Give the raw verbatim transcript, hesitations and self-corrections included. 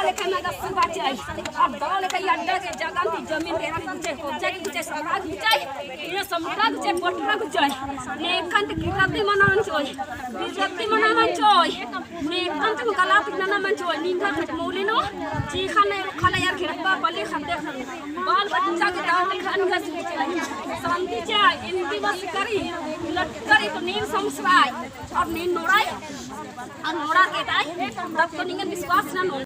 लेखा ना गस्सु बाचई। अब दव लेखा ई अड्डा के जगह ती जमीन के हम गुचे, कब्जा के गुचे, सौदा गुचे, इन्ना समता गुचे, बटरा गुचे। नेखन ती किताब ती मना मंजोय, बिजत ती मना मंजोय। नेखन ती गलत नना मंजोय। निंगा खट मौले नू, चीखा ने रुखा ला यार खिड़पा पल्ली खद्दे खन। बाल बच्चा के दव लेखा अनगस गुचे। शांति चाय, इनकी बस करी, लटकरी तो नीन समसराय, और नीन नोड़ाय, और नोड़ा के ताय, तब तो निंगन विश्वास ना नू।